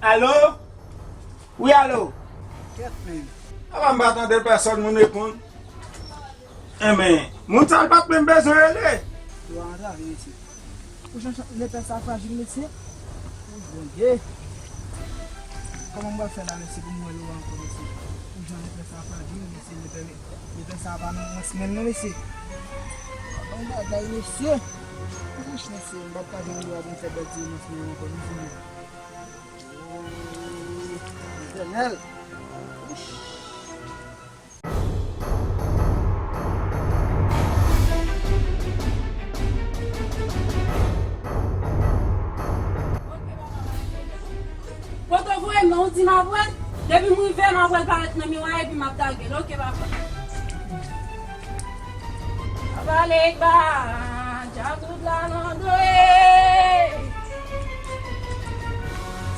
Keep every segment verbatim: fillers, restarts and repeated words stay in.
Alo? Wi, alo? Kèt, men. Apa m pa tande pèsòn moun reponn? Enben, moun sa l pa t menm bezwen rele. Yo antrave, mesye. Ou jan lepè sa frajil, mesye. Ou Bondye. Kòman m pral fè la, mesye, pou m wè Laurent ankò, mesye? Ou jan lepè sa frajil, mesye, lepè, lepè sa pa nan rans menm non, mesye. Bon bagay, mesye. Wouch, mesye, m p ap ka jwenn Laurent pou m fè bèl ti rans mwen ankò, mesye. Oh, Etènèl. Wouch. Kote w voye m nan, ou di m ap wè l. Depi m rive, m ap wè l parèt nan miwa epi m ap dage l. Oke, papa. Ap ale gba, dja tout la nan do e.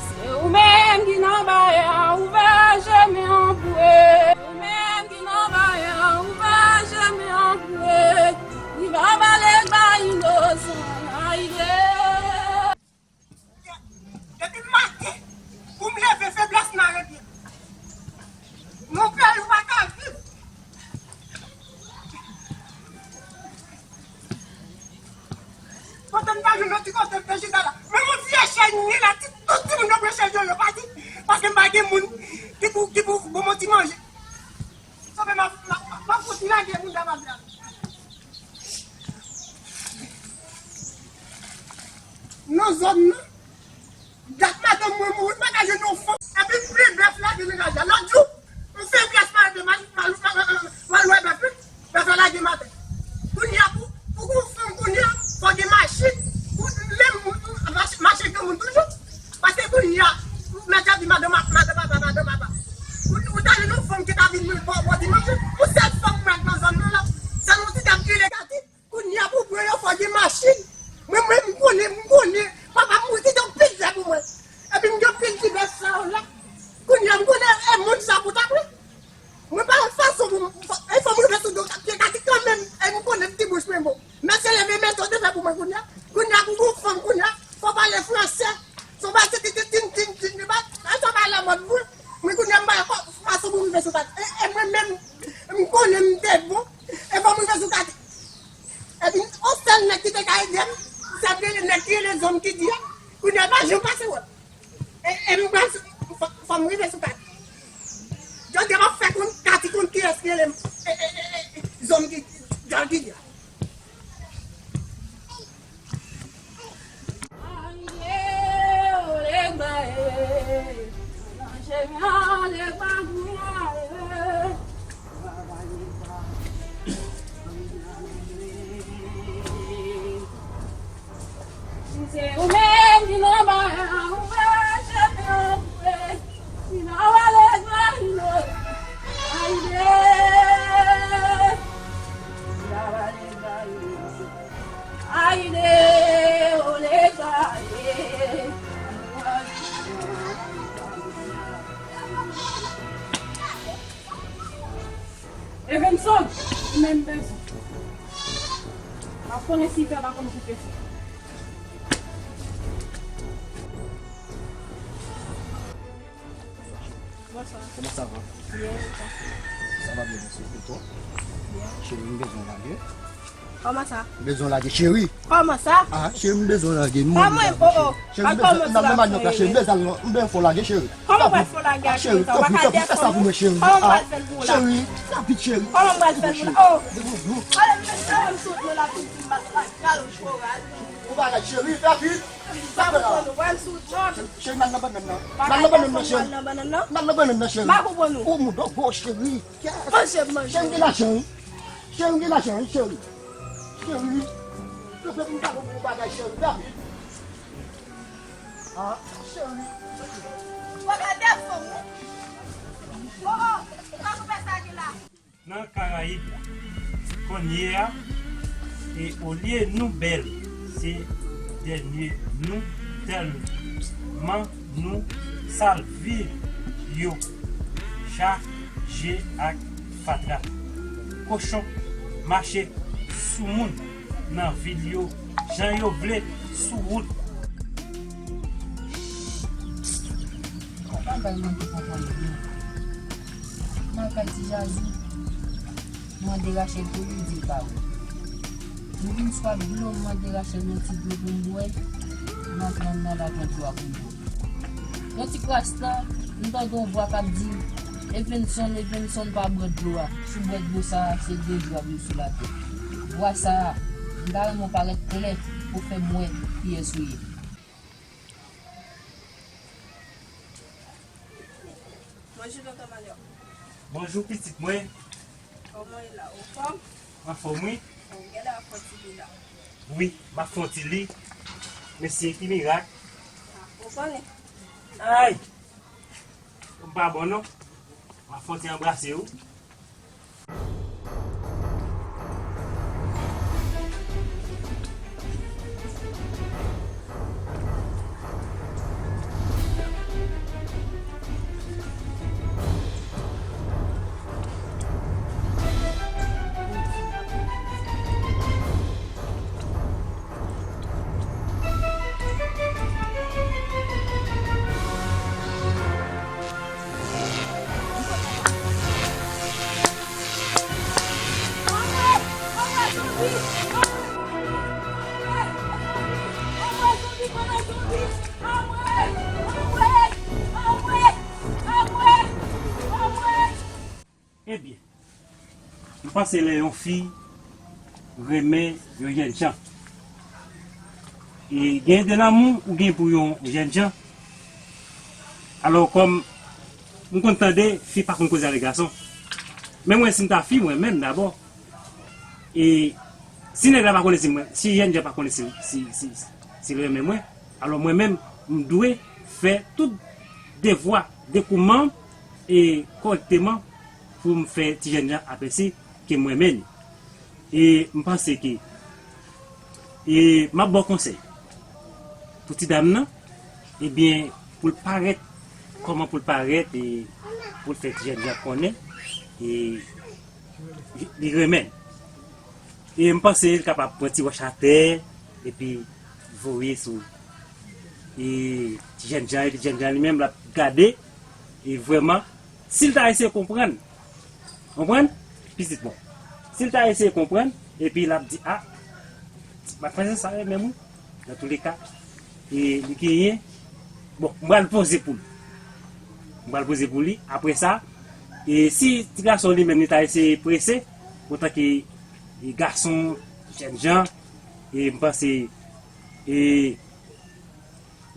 Se ou menm ki nan bay an, ouvè chemen an pou e. Ou menm ki nan bay an, ouvè chemen an pou e. Li va bale bay inosan, ayde. Depi maten, pou m leve, feblès mare pye m. Nan peyi ou pa ka viv. Kote m ta jwenn yon ti kote m te chita la. Men yon vye chèz ni la, ti, tout timoun yo pran chèz yo, yo pati. Paske m pa gen moun ki pou, ki pou ban m yon ti manje. Sa fè m ap, m ap, m ap, m ap kontinye lage moun nan m ap la. Nan zòn nan, dat maten mwen mouri, m pa ka jwenn yon fanm. Epi m pran bèf lage nan kay la. Lòt jou, m fè bèf mare pye m, m al, m al, m al, m al wè bèf wi. Bèf la lage maten. Kounye a pou, pou gon fanm kounye a, fò gen machin. Pou, menm, mache, mache granmoun toujou. Paske kounye a, nèg ap di madan, madan papa, madan papa. Ou, ou ta jwenn yon fanm ki ta vin mwen bò, bò di manje. Yon sèl fanm mwen nan zòn nan la. Sèl yon ti dam ki rele Kati. Kounye a pou pran yo fò gen machin. Mwen, mwen, m konnen, m konnen. Papa m mouri, te yon pil fè pou mwen. Epi m gen pil ti bèf sa yo la. Kounye a m konnen e moun sa pou ta pran. Mwen pa wè fason pou m, fò, e fò m rive sou do, pye Kati kanmenm, e m konnen m ti bouch mwen bon. Mesye leve men to te fè pou mwen kounye a. Kounye a pou gon fanm kounye a, fò pale fransè. Son ba ti ti ti tin tin tin, li ba, e fò pale mòd mwen. Mwen kounye a m pa wè fason pou m rive sou Kati. E, e mwen menm, m konnen m te bon, e fò m rive sou Kati. Epi, yon sèl nèg ki te ka ede m, se ap rele nèg ki rele zòm ki di a, kounye a pa janm pase wè m. E, e m pral sou, fò, fò m rive sou Kati. Jodi a m ap fè konn Kati konn kiyès ki rele m. E, e, e, e, zòm ki, zòm ki di a. Se ou menm ki nan bay an, ou menm chemen an pou e. Ki nan wale gwa ino. Ayde. Ki nan wale gwa ino. Ayde, ole gwa e. Evenson, ou menm bezwen. M ap konnen si fè pa konn koupe fè. Bonswa. Comment ça va? Byen, e ou? Ça va bien, merci. Et toi? Byen. Cheri, m bezwen lage. Kòman sa? M bezwen lage, cheri. Kòman sa? Ah, cheri, m bezwen lage. M mouri lage, cheri. Cheri, m bezwen, n ap nan manyòk la, cheri. M bezwen al nan, m bezwen fè w lage, cheri. Kòman w pral fè w lage a, cheri? Sa w pa ka desann ou? Kòman w pral fè l pou w la? Cheri, rapid, cheri. Kòman w pral fè l pou w la? Oh! Ale, men sa w sot nan lapli, ti m bat la, kal choral. Ou bagay, cheri, rapid. Sa pou konn ou pral sou djòb. Cheri, n al nan bannann nan. N al nan bannann nan, cheri. N al nan bannann nan? N al nan bannann nan, cheri. M pa konprann ou. Ou moun dògo, cheri. Manje m, manje m. Cheri, gen lajan, wi. Cheri, gen lajan, wi, cheri. Cheri. Yo fè pou m ta konprann yon bagay, cheri. Rapid. Ah, cheri. Ou pa ka defann, non? Oh, oh, ou pa konprann sa gen la. Nan Karayib la. Kounye a, e olye nou bèl, se dènye nou tèlman nou sal vi yo chaje ak fatra. Kochon mache sou moun nan vil yo jan yo vle sou wout. Bagay mwen te konprann byen. M al kay ti Jazi, m mande Rachèl pou li, li di l pa wè. M vin swaf dlo, m mande Rachèl yon ti dlo pou m bwè. M antre anndan, l al pran dlo a pou m bwè. Yon ti kras tan, m tande yon vwa k ap di m, "Evenson, Evenson, pa bwè dlo a. Si w bwè dlo sa a, se de jou w ap viv sou latè." Vwa sa a, m ta renmen w parèt klè pou w fè m wè kiyès ou ye. Bonjou, tonton Mannyòk. Bonjou, pitit mwen. Kòman w ye la? Ou anfòm? Anfòm, wi. Bon, genlè w ap fè yon ti li la. Wi, m ap fè yon ti li. Mesye, ki mirak. Ah, ou konnen. Ay! M pa bon, non. M ap fè yon ti anbrase w. Ebyen, m panse lè yon fi renmen yon jènjan, e gen de lanmou ou gen pou yon jènjan. Alò, kòm m konn tande fi pa konn koze avèk gason, men mwen, si m ta fi, mwen menm dabò, e si nèg la pa konnen si mwen, si jènjan pa konnen si, si, si, si l renmen mwen, alò mwen menm, m dwe fè tout devwa, dekouman, e kòrèkteman pou m fè ti jènjan apèsi ke m renmen li. E m panse ke, e m ap ba w konsèy pou ti dam nan, ebyen, pou l parèt, kòman pou l parèt, e pou l fè ti jènjan konnen, e li renmen l. E m panse l kapab pran ti wòch atè, epi voye sou, e ti jènjan, epi ti jènjan li menm l ap gade, e vrèman, si l ta eseye konprann, konprann? Pitit mwen. Si l ta eseye konprann, epi l ap di, "A, matmwazèl sa renmen m, wi." Nan touleka, e li genyen, bon, m pral poze pou li. M pral poze pou li. Apre sa, e si ti gason li menm li ta eseye prese, antanke, e gason, jènjan, e m panse, e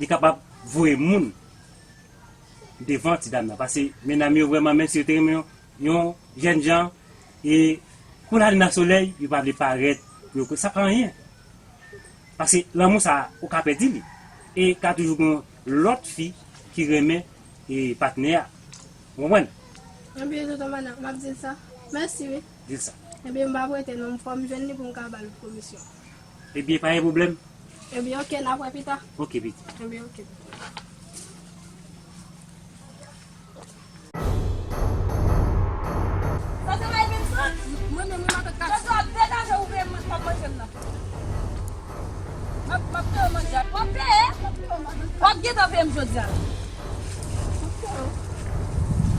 li kapab voye moun devan ti dam nan. Paske medam yo vrèman, menm si yo te renmen yon, yon jènjan, e kou lalin nan solèy, yo pa vle parèt pou yo, sa pa anyen. Paske lanmou sa, ou ka pèdi li. E ka toujou gen lòt fi ki renmen, e patnè a. Ou konprann? Ebyen, tonton Mana, m ap di l sa. Mèsi, wi. Di l sa. Ebyen, m p ap rete non, fò m jwenn li pou m ka ba l komisyon. Ebyen, pa gen pwoblèm. Ebyen, oke, n ap wè pita. Oke, pitit. Ebyen, oke. Sa se pa Evenson? Mwen menm, wi, matant Kati. Jodi a, degaje ou veye mwen, m ap manje m nan. M ap, m ap fè w manje. W ap peye? W ap gentan veye m jodi a.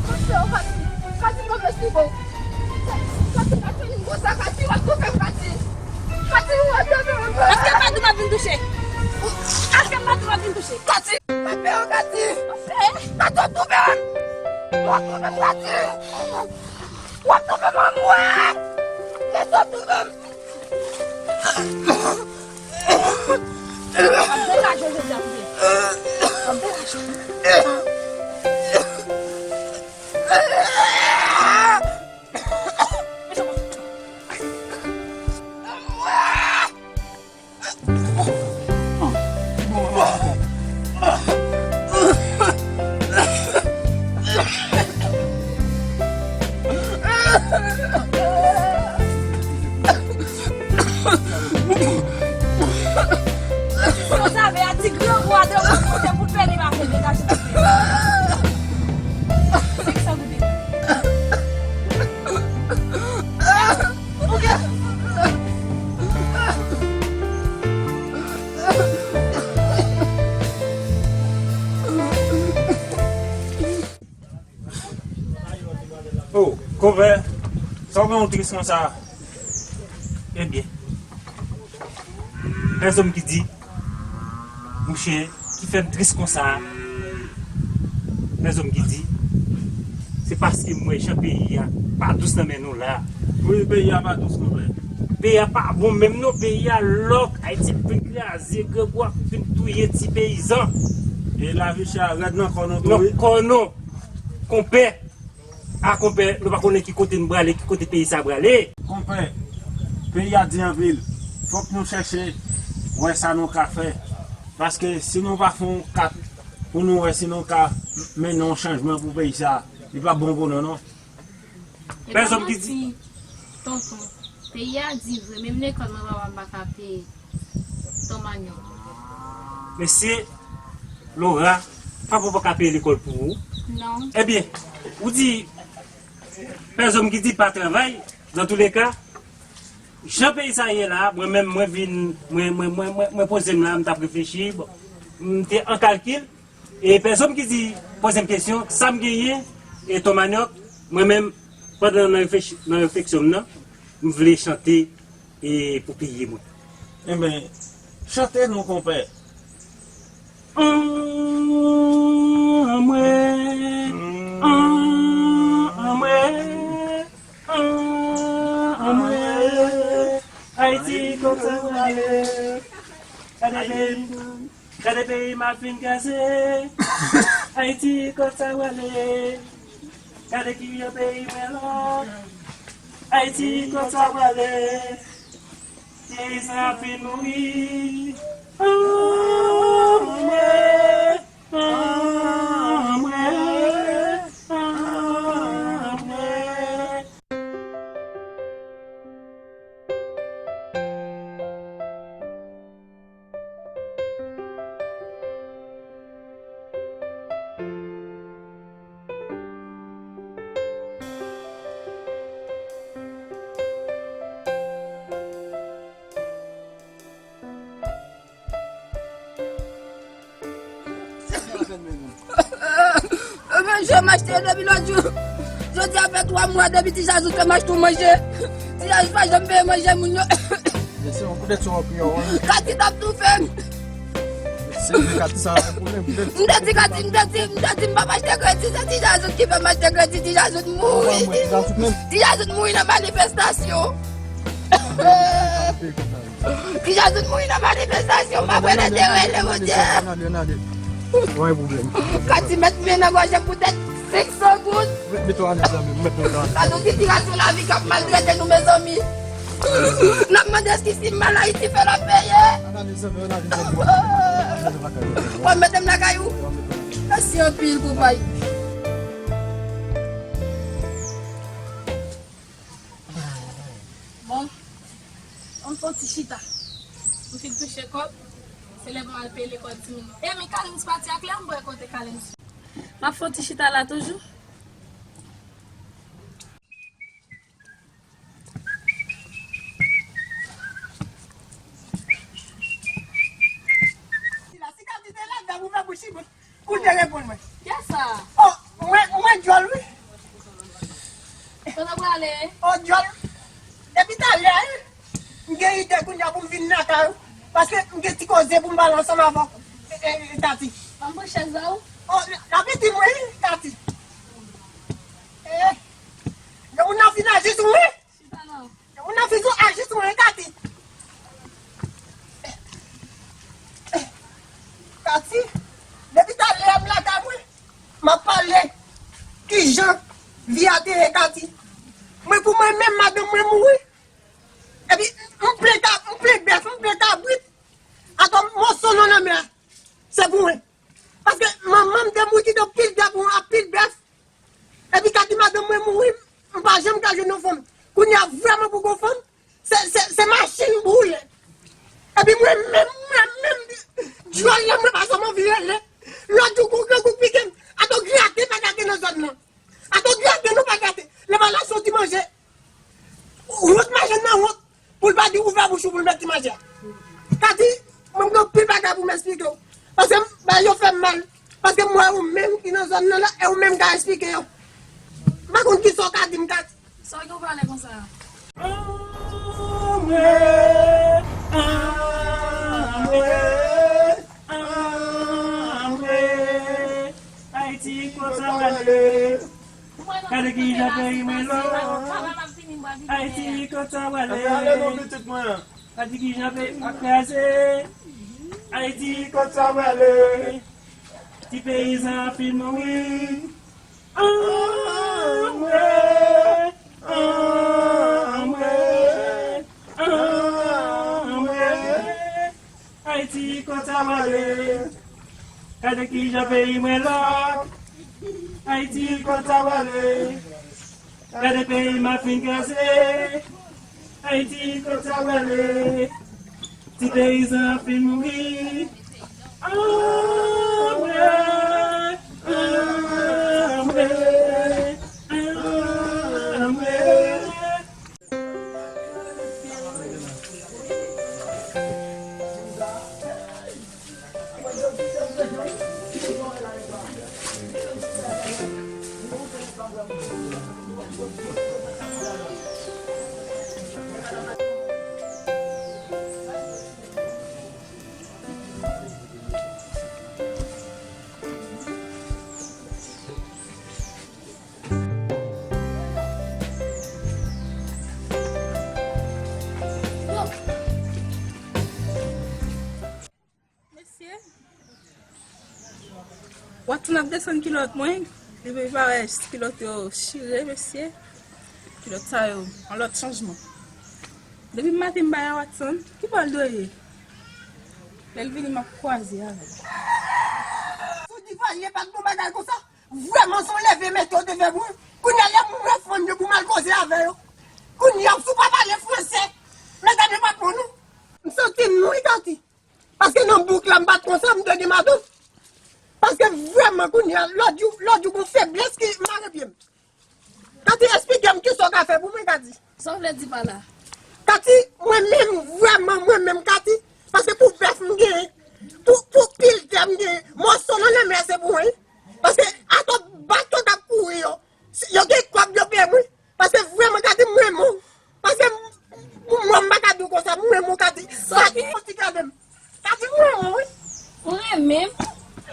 Kati, Kati, mwen mèsi bò. Kati, Kati, m konsa, Kati, w ap toufe m, Kati. Kati, w ap toufe m. Èske m pa di w m ap vin touche? Èske m pa di w m ap vin touche? Kati, m ap peye w, Kati. Kati, w ap toufe m. W ap toufe m, Kati. W ap toufe m, anmwey. Kati, w ap toufe m. Sa w save a, ti grangou a te monte pou l peni maten degaje. Konpè, sa w gen w tris konsa? Ebyen, pèsonn ki di, mouche, ki fè m tris konsa, pèsonn ki di, se paske m wè jan peyi a pa dous nan men nou la. Wi, peyi a pa dous, konpè. Peyi a pa bon menm non, peyi a lòk, Ayiti ap vin kraze, grangou ap vin touye ti peyizan. E lavi chè a rèd nan kò nou tou, wi. Nan kò nou, konpè. A konpè, nou pa konnen ki kote n prale, ki kote peyi sa prale. Konpè, peyi a di anpil. Fòk nou chèche wè sa nou ka fè. Paske si nou pa fè yon kat pou nou wè si nou ka mennen yon chanjman pou peyi sa, li p ap bon pou nou, non. Pèsonn ki di. Tonton, peyi a di vre, menm lekòl mwen papa m pa ka peye. Ton manyòk. Mesye, Laura, papa w pa ka peye lekòl pou ou? Non. Ebyen, ou di, pèsonn ki di pa travay, dan tou le ka, jan peyi sa ye la, mwen menm, mwen vin, mwen, mwen, mwen, mwen, mwen poze m la, m t ap reflechi, bon, m te an kalkil, e pèsonn ki di, poze m kesyon, sa m genyen, e ton manyòk, mwen menm, pandan nan reflechi-, nan refleksyon m nan, m vle chante e pou peyi mwen. Enben, chante nou, konpè. Anmwe, anmwe, anmwe, Ayiti konsa w ale. Gade peyi m, gade peyi m ap fin kraze. Ayiti konsa w ale. Gade ki jan peyi mwen lòk. Ayiti konsa w ale. Peyizan ap fin mouri. Anmwe, anmwe, anmwe. Ebyen, jan m achte yo depi lòt jou. Jodi a fè twa mwa depi Ti Jazou fè m achte yon manje. Ti Jazou pa janm peye manje moun yo. Mesye, yon poutèt sou yon piyon, wi. Kati t ap toufe m. Mesye, Kati sa yon pwoblèm, poutèt. M te di Kati, m te di, m te di m p ap achte kredi, se Ti Jazou ki fè m achte kredi, Ti Jazou t mouri. Ti Jazou t mouri nan manifestasyon. Ti Jazou t mouri nan manifestasyon, m ap rele Dye, rele Bondye. Kati mèt men nan gòj poutèt senk san goud. Mete w alèz la menm, mete w alèz. Gade yon sitirasyon lavi k ap maltrete nou, mezanmi. N ap mande eskiz si m mal Ayiti fè l ap peye. Analize, analize. W ap mete m lakay ou? Mèsi anpil, konpay. Bon, ann fè yon ti chita. M fin touche kòb, se lè pou m al peye lekòl timoun nan. E men Kalens pati ak lè m wè kote Kalens. M ap fè yon ti chita la toujou. Si Kati te la, dam ouvè bouch li, pou l te reponn mwen. Kiyès sa? Oh, mwen, mwen djòl, wi. Kote w prale? Oh, djòl. Depi talè, wi. M gen ide kounye a pou m vin lakay ou. Paske m gen ti koze pou m pale ansanm avè w, e, e, Kati. Ban m pran chèz la, wi. Oh, n ap ede mwen, wi, Kati. Eh, gen moun nan vin aji sou mwen. Chita la. Moun nan fizou aji sou mwen, Kati. Kati, depi talè a m lakay mwen, m ap pale kijan vi a te ye, Kati. Mwen, pou mwen menm, madanm mwen mouri. Epi m plen ka, m plen bèf, m plen kabrit. Atò, moso non nan men an, se pou mwen. Paske manman m te mouri kite yon pil bèf pou mwen, anpil bèf. Epi Kati, madanm mwen mouri, m pa janm ka jwenn yon fanm. Kounye a vrèman pou gon fanm, se, se, se machin boule. Epi mwen menm, mwen menm, djòl la mwen pa janm anvi rele. Lòt jou gon grangou pike m. Atò grate pa grate nan zòn nan. Atò grate nou pa grate. Lè pa la soti manje. Wont machann nan wont. Pou l pa di ouvè bouch ou pou l mèt ti manje a. Kati, mwen gen anpil bagay pou m eksplike w. Paske bagay yo fè m mal. Paske m wè ou menm ki nan zòn nan la, e ou menm ka eksplike yo. M Pa konn kisa w ka di m, Kati. Sa w gen w pale konsa? Anmwe, anmwe, anmwe. Ayiti, kote w ale? Gade kijan peyi mwen lòk. Ayiti, kote w ale? Ale non, pitit mwen. Gade kijan peyi m ap kraze. Ayiti, kote w ale? Ti peyizan ap fin mouri. Anmwe, anmwe, anmwe. Ayiti, kote w ale? Gade kijan peyi mwen lòk. Ayiti, kote w ale? Gade peyi m ap fin kraze. Ayiti, kote w ale? Ti peyizan ap fin mouri. Anmwe, anmwe, anmwe. Mesye, Watson ap desann kilòt mwen, li vin parèt kilòt yo chire, mesye. Kilòt sa yo, yon lòt chanjman. Depi maten m bay a Watson, ki bò l dwe ye? Lè l vini, m ap kwaze avè l. Sou divalye pa t bon bagay konsa. Vrèman, se yon leve mete w te fè pou mwen. Kounye a, lè m refann yo pou m al koze avè yo. Kounye a, si w pa pale franse, men gade pa bon, non. M santi m, wi, Kati. Paske nan bouk la, m pa t konsa, m te gen madanm. Paske vrèman, kounye a, lòt jou, lòt jou, gon feblès ki mare pye m. Kati, eksplike m kisa w ka fè pou mwen, Kati. Sa w vle di pa la? Kati, mwen menm, vrèman, mwen menm, Kati, paske pou bèf m genyen, pou, pou pil tè m genyen, mòso nan lanmè se pou mwen. Paske atò bato k ap kouri yo, si yo gen kòb, yo peye mwen. Paske vrèman, Kati, m renmen w. Paske m, m, mwen, m pa ka di w konsa, m renmen w, Kati. Sa ki fò ti gade m. Kati, m renmen w, wi. Ou renmen m?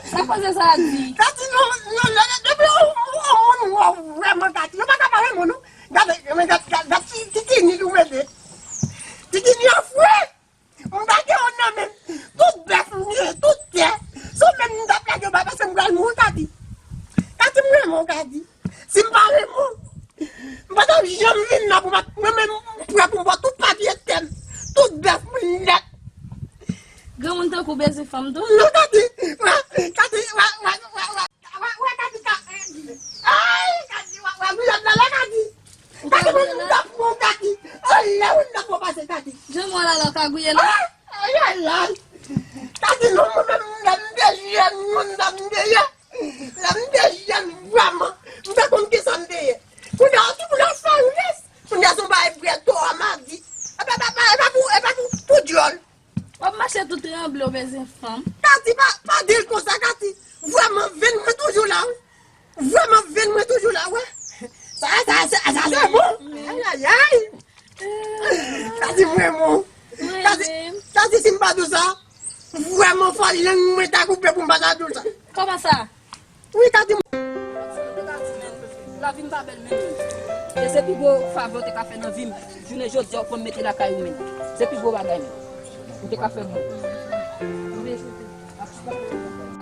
Sa koze sa a di? Kati, non, non, non, depi ou, ou, ou, ou, ou, vrèman, Kati, yo pa ka pa renmen w, non. Gade, gade, gade, gade, ti, ti kini ou mete. Ti kini an fre. M pa gen yon nan men m. Tout bèf m ye, tout tè. Se ou menm m t ap lage bay paske m pral mouri, Kati. Kati, m renmen w, Kati. Si m pa renmen w, m pa t ap janm vin la pou m ap, mwen menm, m prè pou m ba w tout papye tè m, tout bèf mwen nèt. Granmoun tankou w bezwen fanm tou? Non, Kati. Wè, Kati, wè, wè, wè, wè. Wè, wè, Kati, ka, ay, Kati, wè, wè, gouye m nan la, Kati. Kati, mwen, m t ap pran Kati. Anlè, wi, m t ap pran pase Kati. Jan mwen la, la, w ka gouye la? Ah, ay, ay, ay. Kati, non, mwen menm, lè m te jèn, moun sa m te ye. Lè m te jèn, vrèman, m te konn kisa m te ye. Kounye a, tout moun ap fè rès. Kounye a, se yon bagay vrè, to a madi. E pa, pa, pa, e pa pou, e pa pou, pou dyòl. W ap mache tou tranble, w bezwen fanm. Kati, pa, pa di l konsa, Kati. Vrèman, venn mwen toujou la, wi. Vrèman, venn mwen toujou la, wè. Sa, sa, sa, sa, se bon. Ay, ay, ay. Kati, vrèman. Kati, Kati, si m pa di w sa, vrèman, fò lang mwen ta koupe pou m pa ta di w sa. Kòman sa? Wi, Kati. Lavi m pa bèl menm, menm. E se pi gwo favè w te ka fè nan vi m. Jounen jodi a, w pran m mete lakay ou menm. Se pi gwo bagay menm. Ou te ka fè mwen.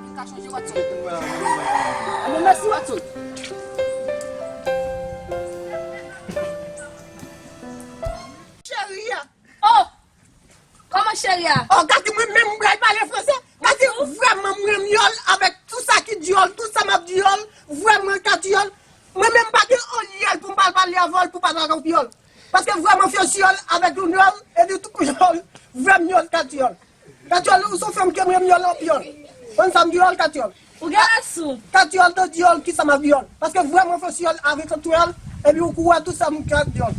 Li ka chanje, Watson. Anben, mèsi, Watson. Cheri a. Oh! Kòman cheri a? Oh, Kati, mwen menm, m pral pale franse. Kati, vrèman, mwen m yòl avèk tout sa ki dyòl, tout sa m ap dyòl. Vrèman, Kati yòl. Mwen menm, m pa gen on yèl pou m pral pale avè w pou pa ta kòpyòl. Paske vrèman, fè si yòl avèk yon yòl, epi tout kou yòl, vrèman yòl, Kati yòl. Kati yòl, ou se yon fanm ke mwen m yòl anpil. Konn sa m di yòl, Kati yòl. Ou gen lè sou. Katyòl, te dyòl, kisa m ap dyòl? Paske vrèman fè syèl avèk katyòl, epi ou kouri tout sa m ka dyòl.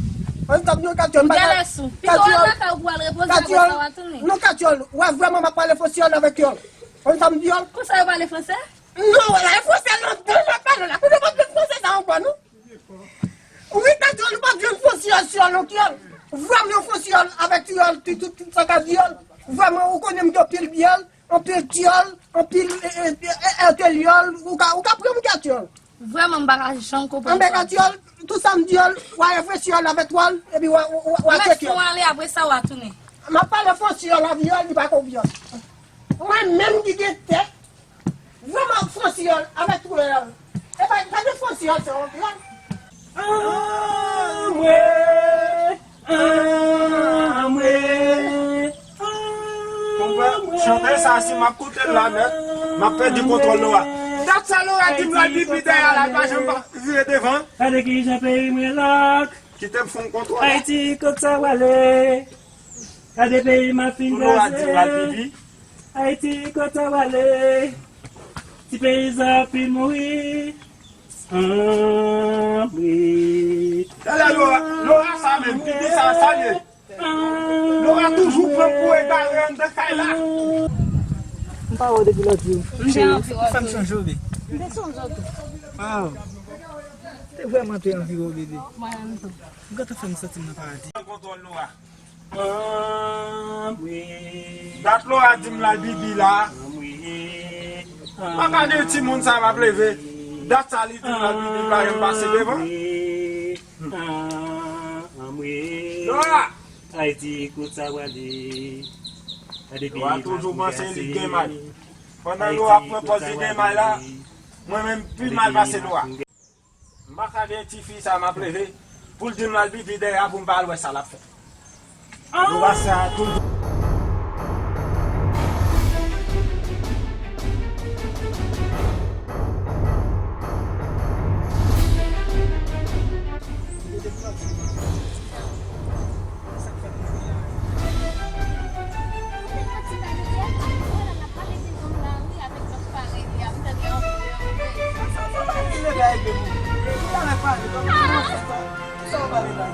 Mwen ta dyòl katyòl, m pa ka. Ou gen lè sou. Pito w al lakay ou pou w al repoze apre sa w a tounen. Non, katyòl, wè vrèman m ap pale fè syèl avèk yòl. Konn sa m dyòl? Konsa yo pale franse? Non, wè la, e franse nan dan m ap pale la. Kounye w pa t franse sa ankò, non? Vrèman, yon Fransiyòl avèk Tiyòl, tout, tout, tout sa ka Diyòl. Vrèman, ou konnen m gen anpil Biyòl, anpil Tiyòl, anpil, e, e, e, e, Entèlyòl, ou ka, ou ka pran m gen Tiyòl. Vrèman, m pa ka janm konprann sa w di. Anbèkatiyòl, tout sa m Diyòl, w a Fransiyòl avèk Twòl, epi w a, w a, w a Tèkyòl. Mèt fon ale, apre sa w a tounen. M ap pale Fransiyòl aviyòl, li pa konprann. Mwen menm ki gen tèt, vrèman Fransiyòl avèk Twòl. E pa, pa de Fransiyòl, se yon vyòl. Anmwe, anmwe, anmwe. Konprann? Chante sa, si m ap koute l la nèt, m ap pèdi kontwòl Lora. Dat sa Lora di m l al pipi dèyè la, l pa janm pa vire devan. Gade kijan peyi mwen lòk. Kite m fon kontwòl la. Ayiti, kot sa w ale? Gade peyi m ap fin kraze. Pou Lora di m l al pipi. Ayiti, kot sa w ale? Ti peyizan ap fin mouri. Anmwe. Gade Lora, Lora sa menm, pipi sa, sa l ye. Lora toujou pran pou egare anndan kay la. M pa wè w depi lòt jou. M te anvi wè w tou. Fè m chanje w, wi. M te sonje w tou. Waw. Te vrèman te anvi wè w, bebe. Mwen menm tou. Ou gentan fè m santi m nan paradi. Pran kontwòl Lora. Anmwe. Dat Lora di m l al pipi la. Anmwe. Pa gade timoun sa m ap leve. Dat sa li di m l al pipi, l pa janm pase devan. Anmwe. Lora! Ayiti, kot sa w ale? Gade peyi m ap fin kraze. Lora toujou panse li gen may. Pandan Lora pran pòz li gen may la, mwen menm pi mal pase Lora. M pa ka gen tifi sa m ap leve pou l di m l al pipi dèyè a pou m pa al wè sa l ap fè. Lora sa toujou. Sa k fè m kounye a? Ou te pati bay nou yè, apre la n ap pale de nonm la wi avèk lòt parèy li a, m tande anvi anvi. Sa, sa, sa pa gen lè bay de moun. Ou pa lè pale, kòman sa, sa w pale la?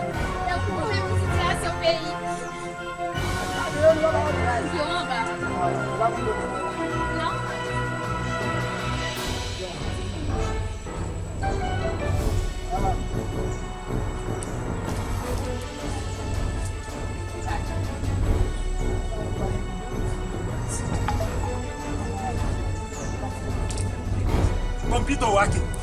Tankou ou menm pou sitiyasyon peyi. Yo anba. Non. Ban m pito, Waki.